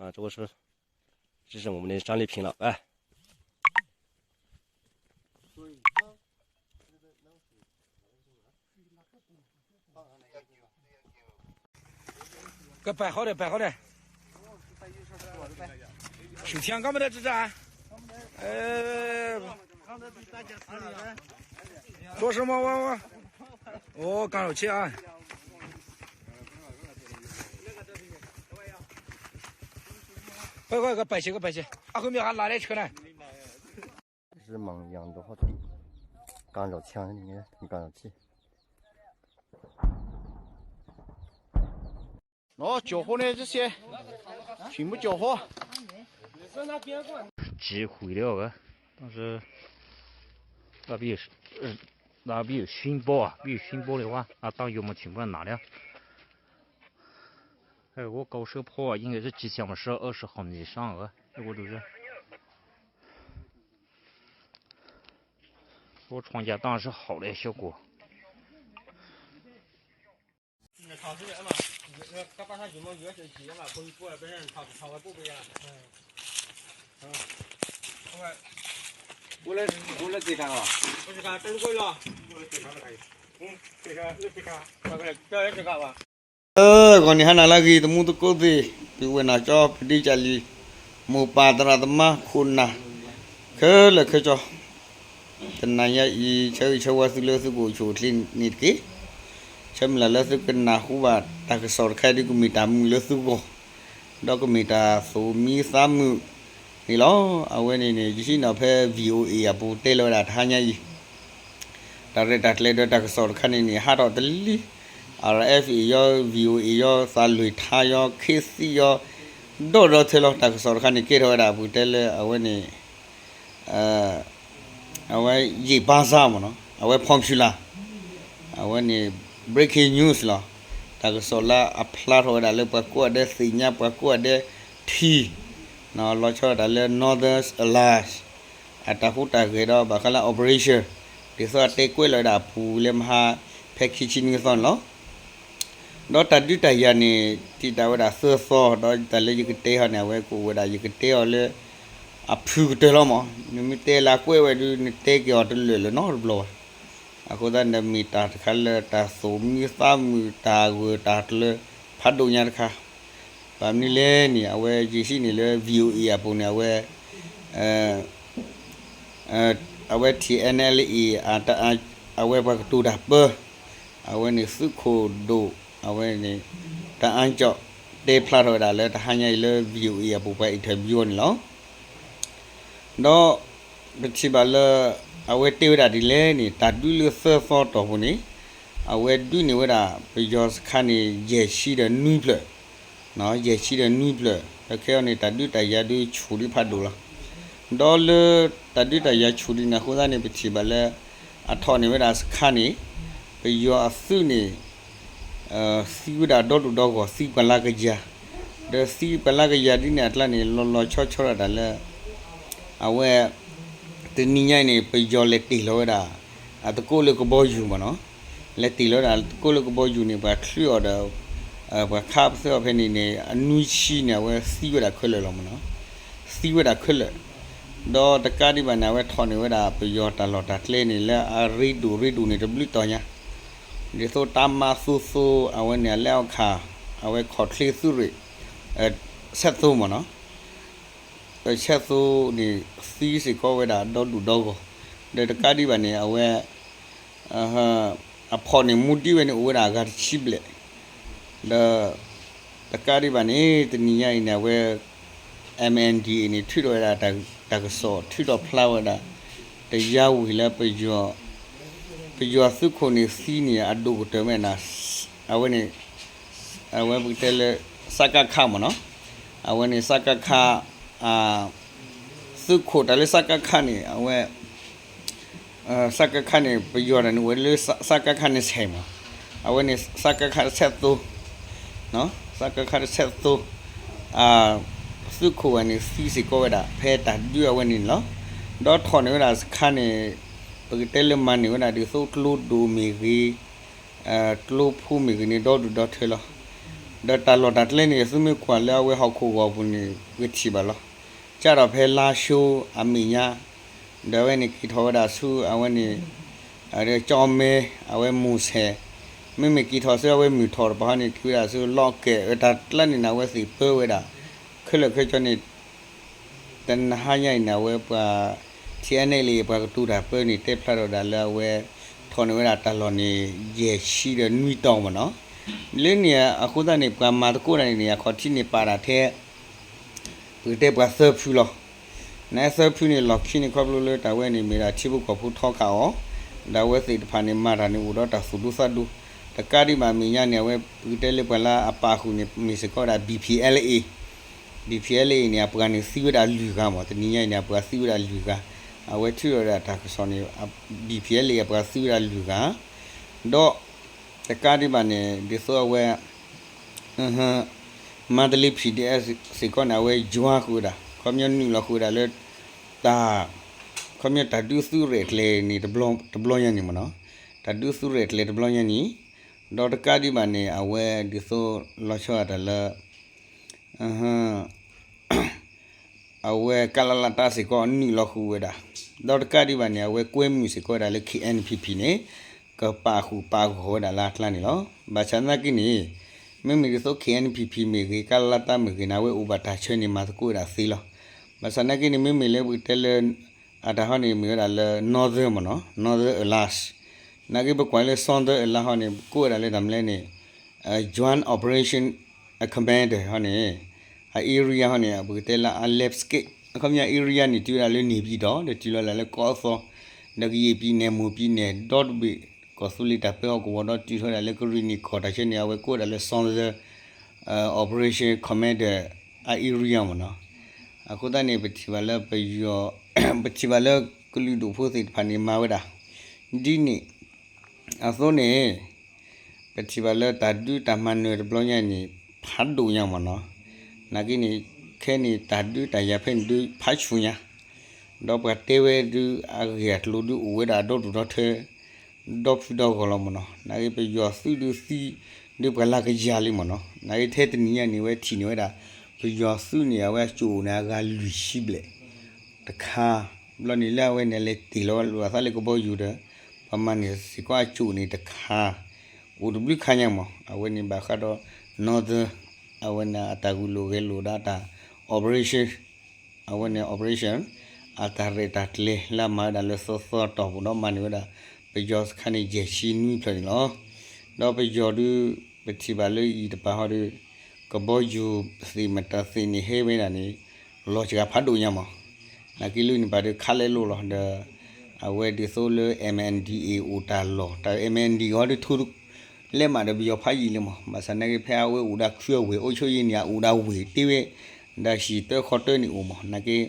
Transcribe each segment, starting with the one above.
啊，这不是，这是我们的战利品了，哎。 ကပာ်ဃီဒီး ပာ်ဃီဒီး, ဆူၣ်ထံကီၢ်မ့ၢ်ဒီးတၢ်, အဲ, ဒိၣ်စမီဝါဝါ, အိၣ်ကၢ်လိာ်ဆ့အါ, ကပာ်ဆ့ ကပာ်ဆ့, အဃိမ့ၢ်ဟးလၢ်လၢဆှၢနၤ 是蒙羊的话，刚找枪的呢，刚找气。哦，酒后呢，这些，全部酒后。只毁掉个，但是那边有，呃，那边有熏包啊，没有熏包的话，那大约么全部拿了。哎，我高射炮啊，应该是机枪是二十毫米以上啊，这个都是。 我床架当是好的效果。လၢဂီၤန့ၣ်ဟါနၤလၢအဂ့ၤ သမူသကိးသ့ၣ် ပုၢ်ဝဲၢ်နီၢ်ကၠီ ပဒ့ကၠၢလံၤ မိၢ်ပၢ်သရၣ်သမါခိၣ်နၢ် ခဲလၢာ်ခဲဆ့ တနၤညါအံၤ ဆၢဂ့ၤဆၢဝါသုလၢသုကအိၣ်ဆူၣ်အိၣ်ချ့န့ၣ်တက့ၢ်. ဆၢမုၢ်လၢ်လၢသုကနၢ်ဟူဘၣ်တၢ်ကစီၣ်တခါဒ်ကမ့ၢ်တၢ်မုာ်လၢသုဂီၢ် ဒီးကမ့ၢ်တၢ်သူၣ်မံသးမုာ်န့ၣ်လီၤ. အဝဲန့ၣ်န့ၣ် ယဟံးန့ၢ်ဖဲ VOA အပူၤတဲလီၤဝဲဒၣ်တဟါညါအံၤ တၢ်ရဲၣ်တၢ်ကျဲၤဒီးတၢ်ကစီၣ်တခါန့ၣ်န့ၣ် ဟးထီၣ်တလံ RFA ယီ VOA ယီ သးလွံၢ်ထါယီ ခ့သံယီ ဒီၣ်ဒီးထဲလီၤ တၢ်ကစီၣ်တခါန့ၣ် ကဲထီၣ်ဝဲဒၣ်အပူၤတဲလၢအဝဲန့ၣ် အဝဲယံာ်ပၢ်စၢ်မ့ၢ်နီၤ အဝဲ popular အဝဲန့ၣ် breaking news လီၤ. တၢ်ကစီၣ်လၢအဖျါထီၣ်ဝဲဒၣ်လၢပှၤကိးဂၤဒဲးသ့ၣ်ညါ ပှၤကိးဂၤဒဲးထံၣ် လီၤဆီဒၣ်တၢ်လၢ Northern Alliance အတၢ်ဟူးတၢ်ဂဲၤဒီးဘၣ်ဃးလၢ operation ဒ်သိးအတဲကွဲးလီၤဝဲဒၣ်အပူၤလၢမဟါ ဖဲခံဆံနွံသီန့ၣ်လီၤ. ဒီးတၢ်ဒုးတၢ်ယၤန့ၣ် တံာ်တာ်ဝဲဒၣ်သၢသီ ဒီးတၢ်လၢယကတဲအီၤန့ၣ် အဝဲကအိၣ်ဝဲဒၣ် ယကတဲအီၤလၢ အဖုကတၢၢ်လီၤမး, နမ့ၢ်တဲလၢကွဲးဝဲဒုး နတဲက့ၤအီၤတလၢာ်လၢၤနီတဘျီဘၣ်. အဃိသတးန့ၣ် မ့ၢ်တၢ်တခါလၢတၢ်သူၣ်မံသးမုာ် တၢ်ဂၢၢ်တၢ်ကျၢၤ ဖးဒိၣ်ညါတခါ ဘၣ်မနုၤလဲၣ်န့ၣ် အဝဲယံာ်ဆံးန့ၣ်လၢ VOA အပူၤန့ၣ် အဝဲ အဝဲ TNLA အဝဲပှၤကတိၤတၢ်ပၢ အဝဲန့ၣ်သုးခိၣ်ဒိၣ် အဝဲန့ၣ် တအၣ်ကၠီၣ် တဲဖျါထီၣ်ဝဲဒၣ်လၢတဟါညါအံၤလၢ VOA အပူၤပှၤ interview အီၤန့ၣ်လီၤ. ဒီးပထံၣ်ဘၣ်လၢ အဝဲတဲဝဲဒၣ်ဒ်လဲၣ်န့ၣ် တၢ်ဒုးလၢသၢသီတီၢ်ပူၤန့ၣ် အဝဲဒုးန့ၢ်ဝဲဒၣ်ပယီၤစခါန့ၣ် ယဲၢ်ဆံဒီးနွံဖျၢၣ် ယဲၢ်ဆံဒီးနွံဖျၢၣ် ဒီးခဲအံၤန့ၣ် တၢ်ဒုးတၢ်ယၤဒုးဆူၣ်ဒံးဖးဒိၣ်လီၤ. ဒီးလၢတၢ်ဒုးတၢ်ယၤဆူၣ်ဒံးန့ၣ်အဃိသတးန့ၣ် ပထံၣ်ဘၣ်လၢ အထီၣ်န့ၢ်ဝဲဒၣ်စခါန့ၣ် ပယီၤအသုးန့ၣ် သံဝဲဒၣ်ဒီဒူၣ်ဒီဂီၢ် သံပှၤလၢကယၤ, ဒီးသံပှၤလၢကယၤဒ်န့ၣ်အကျါန့ၣ် လီၤလီၤဆီဆီဒၣ်တၢ်လၢ အဝဲ တနံၤညါအံၤန့ၣ် ပယီၤလဲၤတ့ၢ်လီၤဝဲဒၣ် အသကိးလၢကဘီယူၤမ့ၢ်နီၤ, လဲၤတ့ၢ်လီၤဝဲဒၣ်သကိးလၢကဘီယူၤန့ၣ် ပှၤချုးအီၤဒီး ပှၤခးပသဲအီၤဖဲန့ၣ်န့ၣ် အနွံဆံန့ၣ် အဝဲသံဝဲဒၣ်ခဲလၢာ်လီၤမ့ၢ်နီၤ, သံဝဲဒၣ်ခဲလၢာ်, ဒီးတကးဒံးဘၣ်န့ၣ် အဝဲထီၣ်န့ၢ်ဝဲဒၣ်ပယီၤတၢ်လီၢ်တၢ်ကျဲန့ၣ် လၢအရ့ဒိၣ်ရ့ဒိၣ်န့ၣ် တဘျုးတီၤညါ, ဒ်သိးတၢ်မၤသိသိ အဝဲန့ၣ် အလဲအီၣ်ခး အဝဲခီၣ်ချ့သုးရ့ၣ် ဆဲးသိမ့ၢ်နီၤ ဆဲးသိန့ၣ် သံစ့ၢ်ကီးဝဲဒၣ်ဒီဒူၣ်ဒီဂီၢ်, ဒီးတကးဒံးဘၣ်န့ၣ် အဝဲ အဖီၣ်န့ၣ် မူဒံးဝဲန့ၣ် အိၣ်ဝဲဒၣ်အဂၤတဆံဘျဲၣ်, ဒီးတကးဒံးဘၣ်န့ၣ် တနံၤညါအံၤန့ၣ် အဝဲ MNDAA န့ၣ် ထုးထီၣ်ဝဲဒၣ်တၢ်ကစီၣ် ထုးထီၣ်ဖျါဝဲဒၣ် တယါဝံၤလၢ ပယီၤသုးခိၣ်န့ၣ်သံန့ၣ် အဒိၣ်ကတၢၢ်မ့ၢ်နၤ အဝဲန့ၣ် အဝဲပကတဲလၢ စကခ မ့ၢ်နီၤ, အဝဲန့ၣ် စကခ သုးခိၣ်တၢ်လၢ စကခ န့ၣ် အဝဲ စကခ န့ၣ် ပယီၤတၢ်န့ၣ် အိၣ်ဝဲလၢ စကခ န့ၣ်ဆဲးမး, အဝဲန့ၣ် စကခ တဆဲးသိ, စကခ တဆဲးသိ, သုးခိၣ်ဝဲန့ၣ် သံစ့ၢ်ကီးဝဲဒၣ် ဖဲတၢ်ဒုးအဝဲန့ၣ်န့ၣ်လီၤ. ဒီးထီၣ်န့ၢ်ဝဲဒၣ်စခါန့ၣ် ပကတဲလၢမၤန့ၢ်ဝဲဒၣ်ဒ်သိးကျိဒိၣ်မ့ၢ်ဂ့ၤ ကျိဖိမ့ၢ်ဂ့ၤန့ၣ် ဒီဒူၣ်ဒီထၢလီၤ. ဒီးတၢ်လီၢ်တၢ်ကျဲန့ၣ် သုမ့ၢ်ကွၢ်လၢအဝဲဟီၣ်ခိၣ်ဂီၤပူၤန့ၣ် ပကထံၣ်ဘၣ်လီၤ. ကၢ်ထီၣ်ဖဲလါၡိအမဲာ်ညါ, ဒီးအဝဲန့ၣ်က့ၤထီၣ်ဝဲဒၣ်ဆူအဝဲန့ၣ် ကၠီမဲ အဝဲမူၤဆဲး, မ့မ့ၢ်က့ၤထီၣ်ဆူအဝဲမုၢ်ထီၣ်တပၤဟီန့ၣ် က့ၤဝဲဒၣ်ဆူလီၢ်ကဲၣ်အတၢ်ကျါန့ၣ် အဝဲသ့ၣ်ပၢဝဲဒၣ် ခဲလၢာ်ခဲဆ့န့ၣ် တနဟါညါအံၤန့ၣ် အဝဲပှၤ ထံအနဲၣ်လံ ပှၤကတိၤတၢ်ပၢန့ၣ် တဲဖျါထီၣ်ဒၣ်လၢအဝဲ ထီၣ်န့ၢ်ဝဲဒၣ်တၢ်လီၢ်န့ၣ် ယဲၢ်ဆံဒီးနွံတီၤမ့ၢ်နီၤ. လၢန့ၣ်အဃိသတးန့ၣ် ပှၤမၤသကိးတၢ်န့ၣ်န့ၣ် အခီၣ်ထံးန့ၣ်ပာ်ဒၣ်ထဲ ပကတဲပှၤသၢဖုလီၤ. နသၢဖုန့ၣ် လီၢ်ခံန့ၣ်ခီဖျိလၢတၢ်ဝဲန့ၣ် မ့ၢ်ဒၣ်ထံဖိကီၢ်ဖိထီခးအီၤ, ဒီးအဝဲသ့ၣ်တဖၣ်န့ၣ် မၤတၢ်န့ၣ်အိၣ်ဒီးတၢ်သူၣ်ဒူသးဒူ, တကးဒံးဘၣ်မဲာ်ညါန့ၣ် အဝဲပကတဲလၢပှၤလၢအပာ်ဃုာ်န့ၣ် မ့ၢ်စ့ၢ်ကီးဝဲဒၣ် ဘံၣ်ဖံၣ်အဲလ်အ့ၣ် ဘံၣ်ဖံၣ်အဲလ်အ့ၣ်န့ၣ် အပှၤန့ၣ်သံဝဲဒၣ်လွံၢ်ဂၤမ့ၢ် တနံၤညါအံၤန့ၣ် အပှၤသံဝဲဒၣ်လွံၢ်ဂၤ, အဝဲထုးထီၣ်ဝဲဒၣ်တၢ်ကစီၣ်န့ၣ် ဘံၣ်ဖံၣ်အဲလ်အ့ၣ် အပှၤသံဝဲဒၣ်လွံၢ်ဂၤ, ဒီး တကးဒံးဘၣ်န့ၣ် ဒ်သိးအဝဲ မါတလ့ ဖံၣ်ဒ့အဲ စ့ၢ်ကီးန့ၣ် အဝဲယွၤဃုာ်ဝဲဒၣ် ခီပညီနုာ်လီၤဃုာ်ဝဲဒၣ်လၢ တၢ် ခီပညီတၢ်ဒုးသုးရဲၣ်ကျဲၤန့ၣ်တဘျီညါန့ၣ်မ့ၢ်နီၤ, တၢ်ဒုးသုးရဲၣ်ကျဲၤတဘျီညါန့ၣ်, ဒီးတကးဒံးဘၣ်န့ၣ် အဝဲဒ်သိးလီၤဆီဒၣ်တၢ်လၢ အဝဲကလလတၢ်စ့ၢ်ကီးနုာ်လီၤဃုာ်ဝဲဒၣ်, ဒီးတကးဒံးဘၣ်န့ၣ် အဝဲကွဲမုာ်စ့ၢ်ကီးဝဲဒၣ်လၢ ခ့ၣ်အဲၣ်ပံၣ်ပံၣ်န့ၣ် ကပာ်ဃုာ်ပာ်ဂီၢ်ဝဲဒၣ်လၢအကျါန့ၣ်လီၤ. ဘၣ်ဆၣ်သနာ်က့န့ၣ် မ့မ့ၢ်ဒ်သိး ခ့ၣ်အဲၣ်ပံၣ်ပံၣ်မ့ၢ်ဂ့ၤ ကလလတၢ်မ့ၢ်ဂ့ၤန့ၣ် အဝဲအိၣ်ဘၣ်တၢ်ဆၢန့ၣ် မၤသကိးဝဲဒၣ်သ့လီၤ. ဘၣ်ဆၣ်သနာ်က့န့ၣ် မ့မ့ၢ်လၢပကတဲလၢ အတၢ်ဟီန့ၣ် မ့ၢ်ဝဲဒၣ်လၢ Northern မ့ၢ်နီၤ Northern Alliance, နာ်က့ပကွၢ်လၢ Southern Alliance ဟီန့ၣ် ကိးဝဲဒၣ်လၢတၢ်မနုၤလဲၣ်န့ၣ် Joint Operation Commander ဟီန့ၣ် အ area ဟီန့ၣ် ပကတဲလၢအ landscape အခီပညီ area န့ၣ် တုၤဝဲဒၣ်လၢန့ၣ်ပံၤဒီး ဒီးတုၤလီၤလၢကီၢ်အသီ ဒီးကယဲၢ်ပံၤနဲၣ်မိၢ်ပံၤနဲၣ် ဒီတဘ့ၣ် ကီၢ်သူလ့ၤတၢ်ပၢဟီၣ်ကဝီၤဒီးတုၤထီၣ်ဝဲဒၣ်လၢကရံၣ်နံၣ်ကီၢ်တၢ်ဆၢန့ၣ် အဝဲကိးဝဲဒၣ်လၢ Southern Operation Commander အ area မ့ၢ်နီၤ. အဃိသတးန့ၣ် ပထံၣ်ဘၣ်လၢပယီၤ ပထံၣ်ဘၣ်လၢကလုာ်ဒူၣ်ဖိသ့ၣ်တဖၣ်န့ၣ် မၤဝဲဒၣ် ဒ်န့ၣ် အသိးန့ၣ် ပထံၣ်ဘၣ်လၢတၢ်ဒုးတၢ်မၤနၢၤတဘျီညါန့ၣ် ဖးဒိၣ်ညါမ့ၢ်နီၤ. နာ်က့န့ၣ် ခဲန့ၣ် တၢ်ဒုးတၢ်ယၤဖဲန့ၣ်ဒုးဖးဆူၣ်ညါ ဒီးပှၤတဲဝဲဒုးအဂ့ၢ်အကျိၤဒုးအိၣ်ဝဲဒၣ်ဒီဒူၣ်ဒီထၢ ဒီဖုဒီဂီၢ်လီၤမ့ၢ်နီၤ. နာ်က့ပယီၤသုးဒုးသံ ဒုးပှၤလၢကယၤလံမ့ၢ်နီၤ. နာ်က့ထဲတနံၤညါန့ၣ် အဝဲထံၣ်န့ၢ်ဝဲဒၣ် ပယီၤသုးန့ၣ် အဝဲအကၠိၣ်န့ၣ် အဂၤလွံၢ်ဆံဘျဲၣ် တခါ ဘျီန့ၣ်လၢအဝဲန့ၣ် လဲၤတ့ၢ်လီၤလိာ်အသးလၢကဘီယူၤဒီး ပှၤမၤန့ၢ်စ့ၢ်ကီးအကၠိၣ်န့ၣ်တခါ အိၣ်တဘျုးခါညါမး အဝဲန့ၣ်ဘၣ်ဃးဒီး Northern အဝဲန့ၣ်အတၢ်ဂုာ်လိာ်ဂဲၤလိာ်ဒီးတၢ် operation အဝဲန့ၣ် operation အတၢ်ရဲၣ်တၢ်ကျဲၤလၢအမၤဝဲဒၣ်လၢသီသီတီၢ်ပူၤဒီးမၤန့ၢ်ဝဲဒၣ် ပယီၤစခါန့ၣ် ယဲၢ်ဆံနွံဖျၢၣ်န့ၣ်လီၤ. ဒီးပယီၤဒုး ပထံၣ်ဘၣ်လၢအံၤတပၤဟီဒီး ကဘီယူၤသ့ၣ်မတၤသ့ၣ်န့ၣ်ဟဲဝဲဒၣ်န့ၣ် လီၤစှၤဖးဒိၣ်ညါမး နာ်က့လၢန့ၣ်ပာ်ဒီးခးလဲလိာ်လီၤဒီး အဝဲဒ်သိးလၢ MNDAA အိၣ်တၢ်လီၢ် တၢ် MNDAA ဟီဒုးထူ လဲမးဒီးပယီၤဖးယံာ်လံမး ဘၣ်ဆၣ်နာ်က့ဖဲအဝဲအိၣ်ဒၣ်ခုအဝ့ၢ် အိၣ်ဆိယ့ၣ်န့ၣ် အအိၣ်ဒၣ်ဝ့ၢ်တ့ဝဲ ဒၣ်ဟံၣ်တၢခီတၢန့ၣ်အိၣ်မး နာ်က့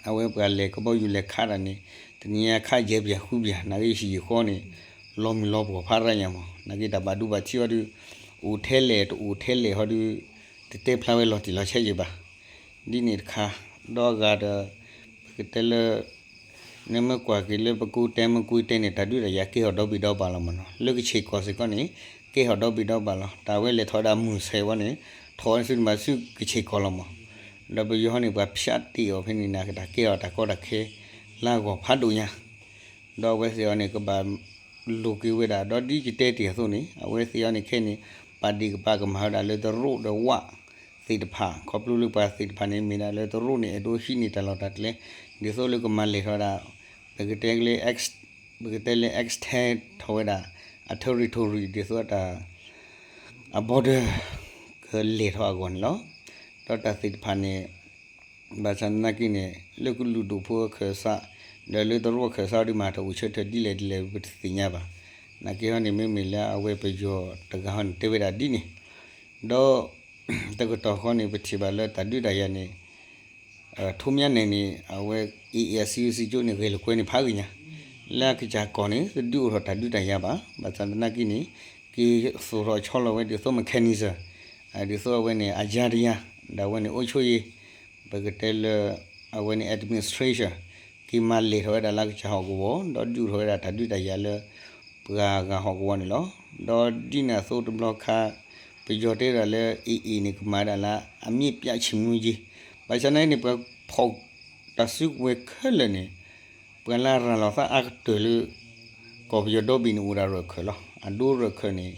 အဝဲပှၤလဲၤကဘီယူၤလဲၤခးတၢ်န့ၣ် တနံၤညါခးယဲၢ်ပျၢ်ဃုပျၢ် နာ်က့ဟံၣ်ဃီန့ၣ် လီၤမုၢ်လီၤပှီၢ်ဖးရၣ်ညါမး နာ်က့တၢ်ဘၣ်ဒိဘၣ်ထံးအီၤဒုး အိၣ်ထဲလဲၣ် တအိၣ်ထဲလဲၣ်ဟီဒုး တတဲဖျါဝဲလီၤတံၢ်လီၤဆဲးယံၤဘၣ် ဒ်န့ၣ်တခါ ဒီးအဂၤဒီး ပကတဲလၢ နမ့ၢ်ကွၢ်က့ၤလၢပကူတဲမ့ၢ်ကွံတဲန့ၣ် တၢ်ဒုးတၢ်ယၤကဲထီၣ်ဒီဘ့ၣ်ဒီဘၣ်လီၤမးနီၤ လၢကဆ့ၣ်ကီၢ်စ့ၢ်ကီးန့ၣ် ကဲထီၣ်ဒီဘ့ၣ်ဒီဘၣ်လီၤ တၢ်ဝဲလဲၤထီၣ်ဝဲဒၣ်မုၢ်ဆဲးဝဲန့ၣ် ထီၣ်ဝဲန့ၣ်ဆူန့ၣ်ဘၣ်ဆူကဆ့ၣ်ကီၢ်လီၤမး ဒီးပယီၤဟီန့ၣ် ပှၤဖၠးတ့ၢ်အီၤဖဲန့ၣ်န့ၣ် ကတၢ်ကဲထီၣ်တၢ်ကီတၢ်ခဲ လၢအဂီၢ်ဖးဒိၣ်ညါ ဒီးအဝဲသ့ၣ်အီၤန့ၣ် ကဘၣ်လိာ်က့ၤဝဲဒၣ် ဒီးဒ်ယတဲတ့ၢ်အသိးန့ၣ် အဝဲသ့ၣ်အီၤန့ၣ်ခဲအံၤန့ၣ် ပာ်ဒ့ၣ်ကပာ်ကမၣ်ဝဲဒၣ်လၢတရူးဒီးဝၣ်သ့ၣ်တဖၣ် ခီဖျိလၢပှၤသ့ၣ်တဖၣ်န့ၣ် မ့ၢ်ဒၣ်လၢတရူးန့ၣ် အဲၣ်ဒိးဟံးန့ၢ်တၢ်လီၢ်တၢ်ကျဲ ဒ်သိးလၢကမၤလဲၢ်ထီၣ်ဝဲဒၣ် ပကတဲလၢ ပကတဲလၢ extend ထီၣ်ဝဲဒၣ် အ territory ဒ်သိးတၢ် အ border ကလဲၤထီၣ်အဂီၢ်န့ၣ်လီၤ. ဒီးတၢ်သ့ၣ်တဖၣ်န့ၣ် ဘၣ်ဆၣ်သနာ်က့န့ၣ် လၢကလုာ်ဒူၣ်ဖိအခၢၣ်စး ဒီးလၢတရူးအခၢၣ်စးဒုးမၤတၢ်အိၣ်ဆၢထၢၣ်ဒ်လဲၣ်ဒ်လဲၣ် ပတသ့ၣ်ညါဘၣ်. နာ်က့ဟီန့ၣ် မ့မ့ၢ်လၢအဝဲပယီၤတဂၤဟီန့ၣ် တဲဝဲဒၣ်ဒ်န့ၣ် ဒီး တကတီၢ်ဃီန့ၣ် ပထံၣ်ဘၣ်လၢတၢ်ဒုးတၢ်ယၤန့ၣ် ထူမၠါနဲၣ်န့ၣ် အဝဲ AA အစံးဝဲစံးကၠိန့ၣ် ဂဲၤလိာ်ကွဲန့ၣ်ဖးဂ့ၤညါ လၢအကစၢ်ကီၢ်န့ၣ် တဒုးအိၣ်ထီၣ်တၢ်ဒုးတၢ်ယၤဘၣ်. ဘၣ်ဆၣ်သနာ်က့န့ၣ် က့ၤသိၣ်ထီၣ်ဆီလီၤဝဲဒ်သိး mechanism ဒ်သိးအဝဲန့ၣ် အယါတယါ ဒီးအဝဲန့ၣ် အုပ်ချုပ်ရေး ပကတဲလၢ အဝဲန့ၣ် administration က့ၤမၤလဲၢ်ထီၣ်ဝဲဒၣ်လၢအကစၢ်ဟီၣ်ကဝီၤ ဒီးဒုးအိၣ်ထီၣ်ဝဲဒၣ်တၢ်ဒုးတၢ်ယၤလၢ ပှၤဂၤဟီၣ်ကဝီၤန့ၣ်လီၤ. ဒီးဒ်န့ၣ်အသိးတဘျီခါ ပယီၤတဲဒၣ်လၢ AA န့ၣ် ကမၤဒၣ်လၢ အမြစ်ပြတ်ချေမှုန်းရေး, ဘၣ်ဆၣ်နာ်က့န့ၣ် ပှၤဖီၣ်တၢ်စုကဝဲၤခဲလၢာ်န့ၣ် ပှၤလၢရၤလီၤသးအါကတၢၢ်လၢ ကီၢ်ပယီၤဒီဘ့ၣ်န့ၣ်အိၣ်ဒၣ်ရၢၢ်ခၢၣ်လီၤ. အဒိရၢၢ်ခၢၣ်န့ၣ်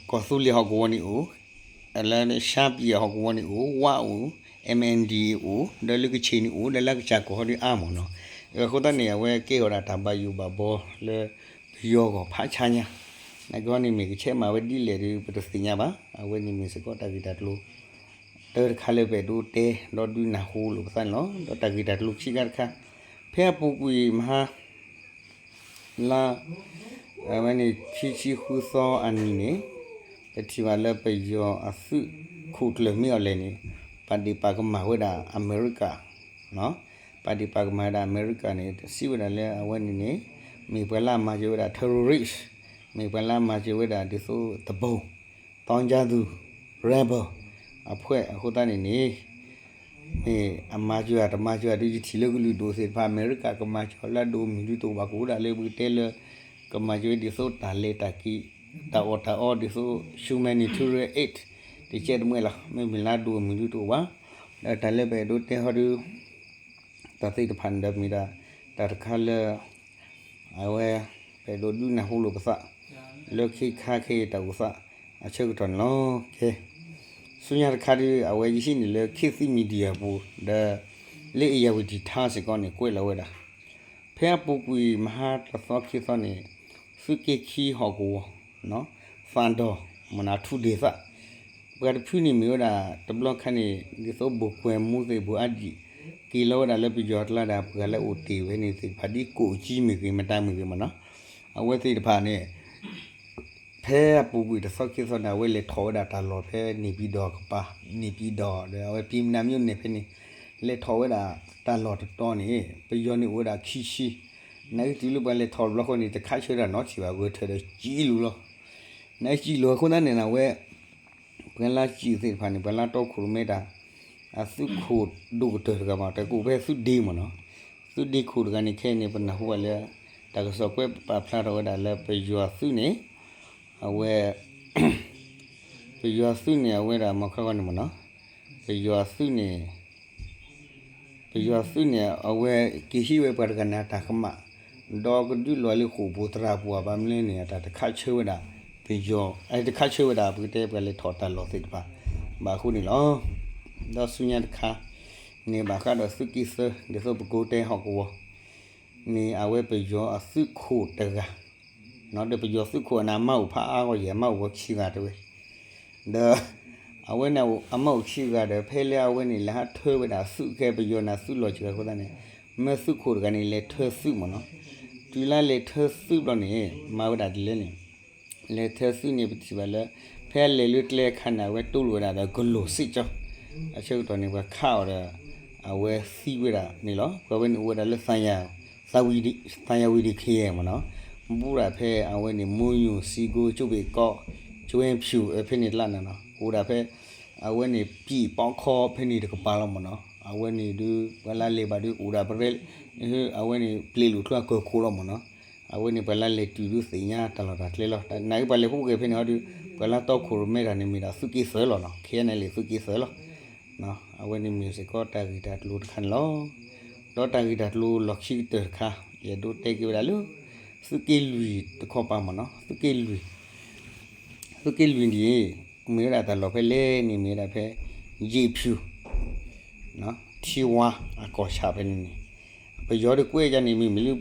ကီၢ်သူလ့ၤဟီၣ်ကဝီၤန့ၣ်အိၣ်, လၢရှမ်းပြည်ဟီၣ်ကဝီၤန့ၣ်အိၣ်, ဝအိၣ်, MNDAA အိၣ်, ဒီးလၢကခ့ၣ်န့ၣ်အိၣ်, ဒီးလၢကစၢ်ကီၢ်ဟီဒုးအါမးနီၤ. အဃိသတးန့ၣ် အဝဲကဲထီၣ်ဒၣ်တၢ်ဘၣ်ယိၣ်ဘၣ်ဘီလၢပယီၤဂီၢ်ဖးဆါညါ, နာ်က့ဟီန့ၣ်မ့ၢ်ကဆဲးမၤဝဲဒ်လဲၣ်ဒီး ပတသ့ၣ်ညါဘၣ်. အဝဲန့ၣ်မ့ၢ်စ့ၢ်ကီးတၢ်ဂ့ၢ်တၢ်ကျိၤ တၢတခါလၢပအဲၣ်ဒိးတဲ ဒီးဒုးနၢ်ဟူလိာ်ပသးန့ၣ်လီၤ. ဒီးတၢ်ဂ့ၢ်တၢ်ကျိၤခံခါတခါ, ဖဲအပူၤကွံာ်မဟါ လါ အဝဲန့ၣ် ခံဆံဃုသီအနံၤန့ၣ်, ပထံၣ်ဘၣ်လၢပယီၤအသုးခိၣ်ကျၢၢ်မ့ၢ်အီၤလဲၣ်န့ၣ်, ပာ်ဒ့ၣ်ပာ်ကမၣ်ဝဲဒၣ်အမဲရကၤ, ပာ်ဒ့ၣ်ပာ်ကမၣ်ဝဲဒၣ်အမဲရကၤန့ၣ် စံးဝဲဒၣ်လၢအဝဲန့ၣ်န့ၣ် မ့ၢ်ပှၤလၢအမၤစၢၤဝဲဒၣ် terrorist, မ့ၢ်ပှၤလၢအမၤစၢၤဝဲဒၣ်ဒ်သိးတဘိ သောင်းကျန်းသူ rebel အဖှဲးအဃိသတးန့ၣ်န့ၣ်, မ့ၢ်အမၤစၢၤဧါတမၤစၢၤဧါဒီး ယထံၣ်လၢကလုာ်ဒိၣ်သ့ၣ်တဖၣ် အမဲရကၤကမၤစၢၤလၢအဒိၣ်အမုၢ်ဒုတအိၣ်ဘၣ်ကအိၣ်ဒၣ်လၢပကတဲလၢ ကမၤစၢၤဒ်သိးတၢ်လဲၤတၢ်က့ၤ တၢ်အီၣ်တၢ်အီဒ်သိး humanitarian aid တကဲတမှဲလီၤ. မ့မ့ၢ်လၢအဒိၣ်အမုၢ်ဒုတအိၣ်ဘၣ်. ဒီးတၢ်လၢပအဲၣ်ဒိးတဲဟီဒီး တၢ်သ့ၣ်တဖၣ်န့ၣ်ဒီးမ့ၢ်ဒၣ် တၢ်တခါလၢ အဝဲ ပအဲၣ်ဒိးဒုးနၢ်ဟူလိာ်ပသး လၢခ့ခါခဲအံၤတၢ်အိၣ်သးအဆၢကတီၢ်န့ၣ်လီၤ. ကဲ, ဆူညါတခါဒီး အဝဲယဟံးန့ၢ်လၢ ခေတ်သစ် Media အပူၤ ဒီး လၢ ဧရာဝတီတိုင်း စ့ၢ်ကီးန့ၣ် ကွဲးလီၤဝဲဒၣ် ဖဲအပူၤကွံာ်မဟါတသီခံသီန့ၣ် သုးက့ခံဟီၣ်ကဝီၤ သးဒီၣ် မနၤထူဒ့ၣ်သၣ် ပှၤတဖုန့ၣ်မ့ၢ်ဝဲဒၣ် တဘျီခါန့ၣ် ဒ်သိး ဘိၣ်ကွဲမူသ့ၣ်ဘိၣ်အါဒံး က့ၤလီၤဝဲဒၣ်လၢပယီၤအကျါဒီး ပှၤလၢအိၣ်တ့ၢ်ဝဲန့ၣ်သ့ၣ်တဖၣ် ဒ်ကိၣ်ကၠံမ့ၢ်ဂ့ၤ မတၤမ့ၢ်ဂ့ၤမ့ၢ်နီၤ, အဝဲသ့ၣ်တဖၣ်န့ၣ် ဖဲအပူၤကွံာ်တသီခံသီန့ၣ် အဝဲလဲၤထီၣ်ဝဲဒၣ်တၢ်လီၢ်ဖဲန့ၣ်ပံၤဒီးကပၤ, န့ၣ်ပံၤဒီး ဒီးအဝဲပံၤမနၤမ့ၢ်အိၣ်န့ၣ်ဖဲန့ၣ် လဲၤထီၣ်ဝဲဒၣ်တၢ်လီၢ်တတီၤန့ၣ် ပယီၤန့ၣ်အိၣ်ဝဲဒၣ်ခံဆံ, နာ်က့တုၤလၢပှၤလဲၤထီၣ်တဘျီဃီန့ၣ် တခးဆၢတၢ်နီတထံၣ်ဘၣ် ဂဲၤထၢၣ်ဒီးစံၣ်လူၤလီၤ. နာ်က့စံၣ်လူၤအဃိသတးန့ၣ် အဝဲ ပှၤလၢစံၣ်သ့ၣ်တဖၣ်န့ၣ် ပှၤလၢတီခိၣ်ရိၣ်မဲတၢ် အသုးခိၣ်ဒိၣ်ကတၢၢ်တဂၤမး တၢ်ကအိၣ်ဖဲသုးဒ့မ့ၢ်နီၤ, သုးဒ့ခိၣ်တဂၤန့ၣ် ခဲအံၤန့ၣ် ပနၢ်ဟူဘၣ်လၢ တၢ်ကစီၣ်ကွဲးပာ်ဖျါထီၣ်ဝဲဒၣ်လၢပယီၤသုးန့ၣ် အဝဲ ပယီၤသုးန့ၣ် အဝဲဒၣ်မီၢ်ခါဂီၢ်န့ၣ်မ့ၢ်နီၤ, ပယီၤသုးန့ၣ် ပယီၤသုးန့ၣ် အဝဲက့ၤဟံးဝဲပှၤတဂၤန့ၣ်အတၢ်ကမၣ်, ဒီးကဒုးလီၤလၢဃိာ်ပူၤသရၣ်ပူၤ ဘၣ်မနုၤလဲၣ်န့ၣ် အတၢ်တခးဆၢဝဲဒၣ် ပယီၤ တခးဆၢဝဲဒၣ် ပကတဲပှၤလဲၤထီၣ်တၢ်လီၢ်သ့ၣ်တဖၣ် ဘၣ်အဃိန့ၣ်လီၤ. ဒီးဆူညါတခါန့ၣ် ဘၣ်ဃးဒီးသုးက့သၢ ဒ်သိးပကိးတဲဟီၣ်ကဝီၤ န့ၣ် အဝဲပယီၤအသုးခိၣ်တဂၤ ဒီးပယီၤသုးခိၣ်အနၢ်မါအိၣ်ဖးအါဂီၢ်ယဲၢ် အမါအိၣ်ဝဲခံဂၤတဲဝဲ, ဒီး အဝဲန့ၣ်အမါအိၣ်ခံဂၤဒီး ဖဲလၢအဝဲန့ၣ် လဲၤဟးထၢဝဲဒၣ်သုးခဲ ပယီၤန့ၣ်သုးလီၢ်စှၤအဃိသတးန့ၣ် မၢသုးခိၣ်တဂၤန့ၣ် လဲၤထၢသုးမ့ၢ်နီၤ, တုၤလၢလဲၤထၢသုးဘျီန့ၣ် မၤဝဲဒၣ်ဒ်လဲၣ်န့ၣ် လဲၤထၢသုးန့ၣ် ပထံၣ်ဘၣ်လၢ ဖဲအလဲၤလၢကျဲအခါန့ၣ် အဝဲတိလိာ်ဝဲဒၣ်ဒီးကလိာ်စ့ၢ်ကီး အဆၢကတီၢ်န့ၣ် ပှၤခးအီၤဒီး အဝဲသံဝဲဒၣ်န့ၣ်လီၤ. ပှၤဝဲန့ၣ်အိၣ်ဝဲဒၣ်လၢ သံယဝံၤဒံခယဲမ့ၢ်နီၤ, ဘူးဒၣ်ဖဲအဝဲန့ၣ် မိညိၣ် စံကိ ကၠိဘ့ၣ်ကီ ကၠိဝဲဖၠူၣ် ဖဲန့ၣ်တလါန့ၣ်နီၤ, အိၣ်ဒၣ်ဖဲ အဝဲန့ၣ် ပံၣ်ပီခီဖဲန့ၣ်တကပၤလီၤမ့ၢ်နီၤ, အဝဲန့ၣ်ဒုး ပှၤလၢလဲၤဘၣ်ဒုးအိၣ်ဒၣ်ပရဲ အဝဲန့ၣ်ပျဲၢ်လိာ်ချၢအကၢၢ်ခိၣ်လီၤမ့ၢ်နီၤ, အဝဲန့ၣ်ပှၤလၢလဲၤတုၤဒုးသ့ၣ်ညါတၢ်လီၢ်တၢ်ကျဲလီၤ. နာ်က့ပှၤလဲၤဟူးဂဲၤဖဲန့ၣ်ဟီဒုး ပှၤလၢတီခိၣ်ရိၣ်မဲတၢ်န့ၣ်မ့ၢ်ဒၣ်သုးက့သၢလီၤနီၤ, ခဲအံၤန့ၣ်လဲၤသုးက့သၢလီၤ. အဝဲန့ၣ်မ့ၢ်စ့ၢ်ကီးတၢ်ဂ့ၢ်တၢ်ကျိၤတခါန့ၣ်လီၤ. ဒီးတၢ်ဂ့ၢ်တၢ်ကျိၤလီၢ်ခံကတၢၢ်တခါ ယအဲၣ်ဒိးတဲက့ၤဝဲဒၣ်လၢ သုးက့လွံၢ်တခီပၤမ့ၢ်နီၤ, သုးက့လွံၢ် သုးက့လွံၢ်န့ၣ် မ့ၢ်ဝဲဒၣ်တၢ်လီၢ်ဖဲလဲၣ်န့ၣ် မ့ၢ်ဝဲဒၣ်ဖဲ ယ့ၣ်ဖၠူၣ် ထံဝါအကီၢ်ဆၣ်ဖဲန့ၣ်န့ၣ် ပယီၤတကွဲးယါန့ၣ် မ့မ့ၢ်လၢ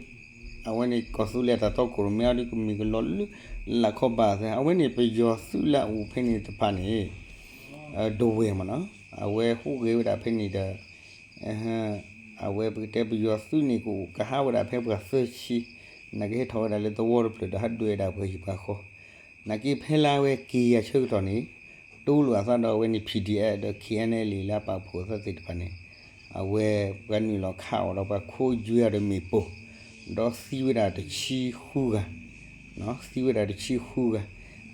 အဝဲန့ၣ်ကီၢ်သူလ့ၤတၢ်တီခိၣ်ရိၣ်မဲအီၤဒုးကမ့ၢ်ကလီၤလၢ လၢခီဘၣ်သဲ အဝဲန့ၣ်ပယီၤသုးလၢအအိၣ်ဖဲန့ၣ်တဖၣ်န့ၣ် ဒဝဲၢ်မ့ၢ်နီၤ အဝဲဟူးဂဲၤဝဲဒၣ်ဖဲန့ၣ်ဒီး အဝဲပကတဲပယီၤသုးန့ၣ်ကအိၣ်ကဟးဝဲဒၣ်ဖဲပှၤသၢဆံ နာ်က့ဟဲထီၣ်ဝဲဒၣ်လၢသဝီတဖျၢၣ်ဒီးဟးဒွဲၣ်ဝဲဒၣ်ပှၤဟံၣ်ပှၤဃီ နာ်က့ဖဲလၢအဝဲက့ၤယၤဆၢကတီၢ်န့ၣ် တိလိာ်အသးဒီးအဝဲန့ၣ် PDF ဒီး KNLA လၢအပာ်ဖှိၣ်အသးသ့ၣ်တဖၣ်န့ၣ် အဝဲပှၤနုာ်လီၤခးအီၤဒီးပှၤခိးယွဲအီၤဒီးမ့ၣ်ပိၢ် ဒီးသံဝဲဒၣ်တဆံဃုဂၤ သံဝဲဒၣ်တဆံဃုဂၤ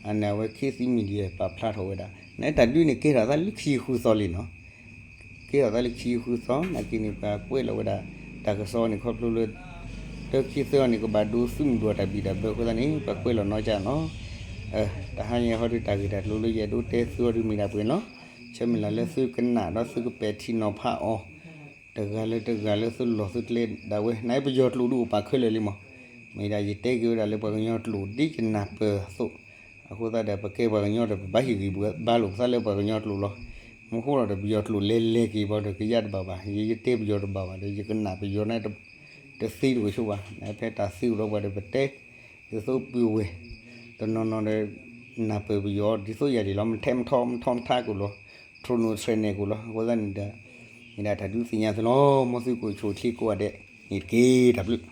အန့ၣ်အဝဲ ခေတ်သစ် Media ပာ်ဖျါထီၣ်ဝဲဒၣ် နတၢ်ဒုးန့ၣ်ကဲထီၣ်သးလၢခံဆံဃုသီလံနီၤ ကဲထီၣ်သးလၢခံဆံဃုသီ နာ်က့န့ၣ် ပှၤကွဲးလီၤဝဲဒၣ် တၢ်ကစီၣ်န့ၣ်ခီဖျိလၢ တၢခံသၢအီၤန့ၣ် ကဘၣ်ဒိသူမုၢ်ဒိၣ်တၢ်ဘံၣ်တၢ်ဘၢအဃိသတးန့ၣ် ပှၤကွဲးလီၤနီၢ်ကၠၢ်နီၤ တဟါညါဟီဒုးတၢ်ဂ့ၢ်တၢ်ကျိၤလၢယအဲၣ်ဒိးတဲသုအီၤဒုးမ့ၢ်ဒၣ်ပှဲၤန့ၣ်လီၤ. ဆၢမုၢ်လၢ်လၢသုကနၣ်ဒီးသုကပဲာ်ထံနီၤဖးအီၤ တဂၤလၢတဂၤလၢသုလီၢ်သုကျဲဒၣ်ဝဲ နပယီၤကျိာ်ဒုးအိၣ်ပာ်ခဲလၢာ်လံမး. မ့ၢ်ဒၣ်ယတဲက့ၤဝဲဒၣ်လၢပှၤကညီကျိာ်ဒ်ယနၢ်ပၢၢ်အသိး အဃိသတးဒီး ပကဲပှၤကညီဒီး ပဘၣ်ဟ့ၣ်ဂံၢ်ဘါလိာ်ပသးလၢပှၤကညီကျိာ်လီၤ. မ့ၢ်ဃိဒီး ပယီၤကျိာ်လဲၤလဲၤက့ၤဘၣ်ဒီး ကယၢ်တဘၣ်ဘၣ်, ယတဲပယီၤတဘၣ်ဘၣ်ဒီး ယကနၣ်ပယီၤန့ၣ် တသ့တအိၣ်ဆိဘၣ်. ဖဲတၢ်သ့အိၣ်ဒီးပှၤဒီး ပတဲဒ်သိးပုၢ်ဝဲၢ် တနီၤနီၤဒီး နၢ်ပၢၢ်ပယီၤဒ်သိးယၤဒ်လီၤ. မ့ၢ်ထဲမထီမထီမထါကိၣ်လီၤ, ထရိၣ်နိၣ်ဆှဲနဲၣ်ကိၣ်လီၤ. အဃိသတးန့ၣ်ဒီး မ့ၢ်ဒၣ်တၢ်ဒုးသ့ၣ်ညါသုလီၤ. မ်သုကအိၣ်ဆူၣ်အိၣ်ချ့ကိးဂၤဒဲး န့ၣ်တက့ၢ်. တၢ်ဘျုး